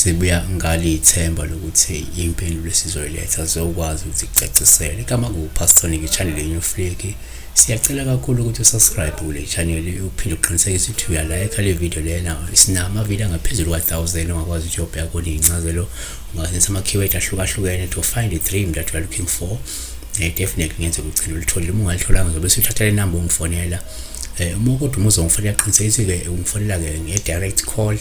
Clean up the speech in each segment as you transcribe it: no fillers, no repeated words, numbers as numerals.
Sibuya ngalithemba lokuthi impendulo esizoyiletha zizokwazi ukuthi kucacisele. Igama kuPastor Nick, channel ye-New Flick. Siyacela kakhulu ukuthi usubscribe kule channel, uphinde uqinisekise ukuthi uyalayikha le video lena. Sinama-video angaphezulu kwa-1000 ongakwazi ukuthi uyobheka khona iy'ncazelo. Ungasebenzisa ama-keyword ahlukahlukene to find the dream that you are looking for. Definitely ngenzeka ugcine ulitholile. Uma ungalitholanga uzobe usuthatha le namba ungifonela. Uma kodwa uma uzongifonela, qinisekise-ke ungifonela-ke nge-direct call,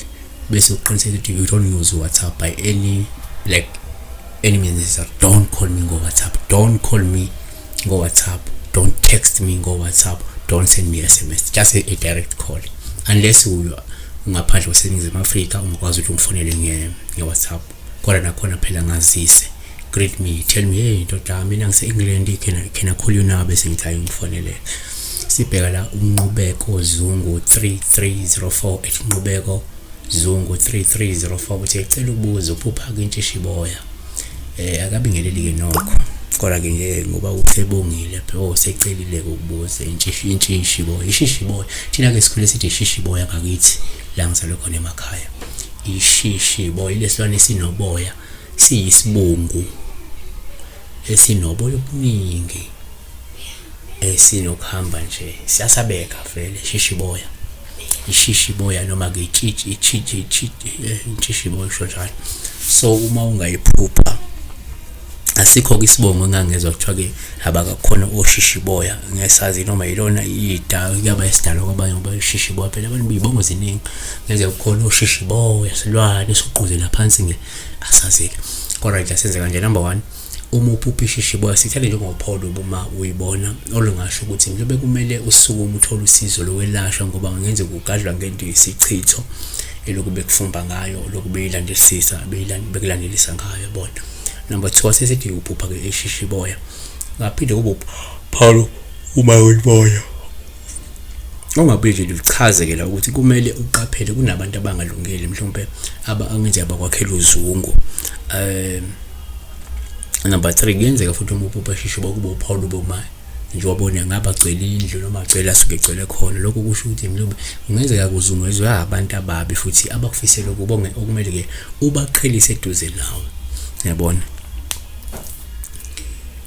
bese uqiniseka ukuthi you don't use WhatsApp by any, like, any means necessary. Don't call me ngo-WhatsApp, don't call me ngo-WhatsApp, don't text me ngo-WhatsApp, don't send me SMS, just a direct call, unless ungaphandle kwaseNingizimu Afrika, ungakwazi ukuthi ungifonele nge-WhatsApp, kodwa nakhona phela ngazise, greet me, tell me, "Hey ndoda, mina ngise-England, can I call you now?" Bese ngithi hayi, ngifonele. Sibheka la uNqubeko Zungu 3304, ethi Nqubeko Zungu 3304 uthi ecela ukubuza, uphupha-ke intshishiboya. Akabingeleli-ke nokho, kodwa-ke nje ngoba usebongile phela, usecelile-ke ukubuza intshishiboya, ishishiboya. Thina-ke sikhule sithi ishishiboya ngakithi la ngizalwe khona emakhaya. Ishishiboya ilesilwane esinoboya, siyisibungu esinoboya obuningi, esinokuhamba nje, siyasabeka vele. Shishiboya, ishishiboya, noma-ke itshitshi, itshitshi, itshitshi, intshishiboya isho njalo. So uma ungayiphupha, asikho-ke isibongo engangezwa kuthiwa-ke abakakhona oshishiboya, ngesazi noma yilona ida kuyaba isidalwa kwabanye, ngoba ishishiboya phela abantu beyibongo ziningi, ngeze kukhona oshishiboya, silwane esiquzela phansi nge asazi-ke. Kodwa nje asenze kanje. Number one, uma uphupha ishishiboya, sithele njengophondo uma uyibona, olungasho ukuthi mhlawumbe kumele usukume uthole usizo lokwelashwa, ngoba kungenzeka ugadlwa ngento yesichitho elokhu bekufumba ngayo, lokhu beyilandisisa, bekulandelisa ngayo, yabona. Number two, asesithi uphupha-ke ishishiboya, ngaphinde kube uphalo uma uyibona, ongabuye nje lichaze-ke la ukuthi kumele uqaphele, kunabantu abangalungile mhlawumbe abangenzeka bakwakhela uzungu. Number three, kuyenzeka futhi uma uphupha shisho kube uphawu lube nje wabona ngabe agcwele indlu noma agcwele asuke egcwele khona. Lokho kusho ukuthi mhlawumbe kungenzeka kuzungezwe abantu ababi futhi abakufisela ukuba okumele-ke ubaqhelise eduze nawe, yabona.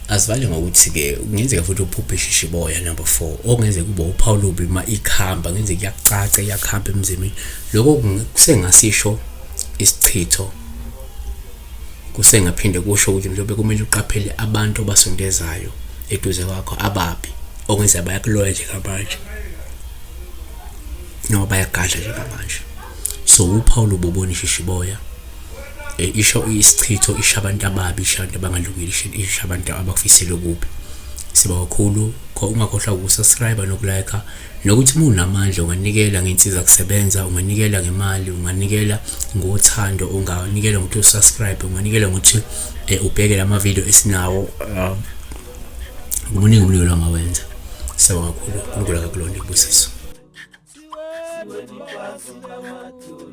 Asivale ngokuthi-ke kungenzeka futhi uphuphe ishishiboya, number four, okungenzeka kube uphawu lubi uma ikhamba, kungenzeka iyakucaca, iyakuhamba emzimbeni. Lokho kusengasisho isichitho, kusengaphinde kusho ukuthi mhlawumbe kumele uqaphele abantu obasondezayo eduze kwakho ababi, okungenzeka bayakuloya njengamanje noma bayagadla njengamanje. So uphawu lubi ubona ishishiboya, isho isichitho, isho abantu ababi, isho abantu abangalungile, isho abantu abakufisela okubi. Siba kakhulu, ungakhohlwa ukusubscribe nokulike, nokuthi uma unamandla unganikela ngey'nsiza kusebenza, unganikela ngemali, unganikela ngothando, unganikela ngokuthi usubscribe, unganikela ngokuthi ubheke lama video esinawo. Kuningi umnikelo ongawenza. Siyabonga kakhulu, uNkulunkulu akakulonde kubusiso. Siweni phansi namadolo.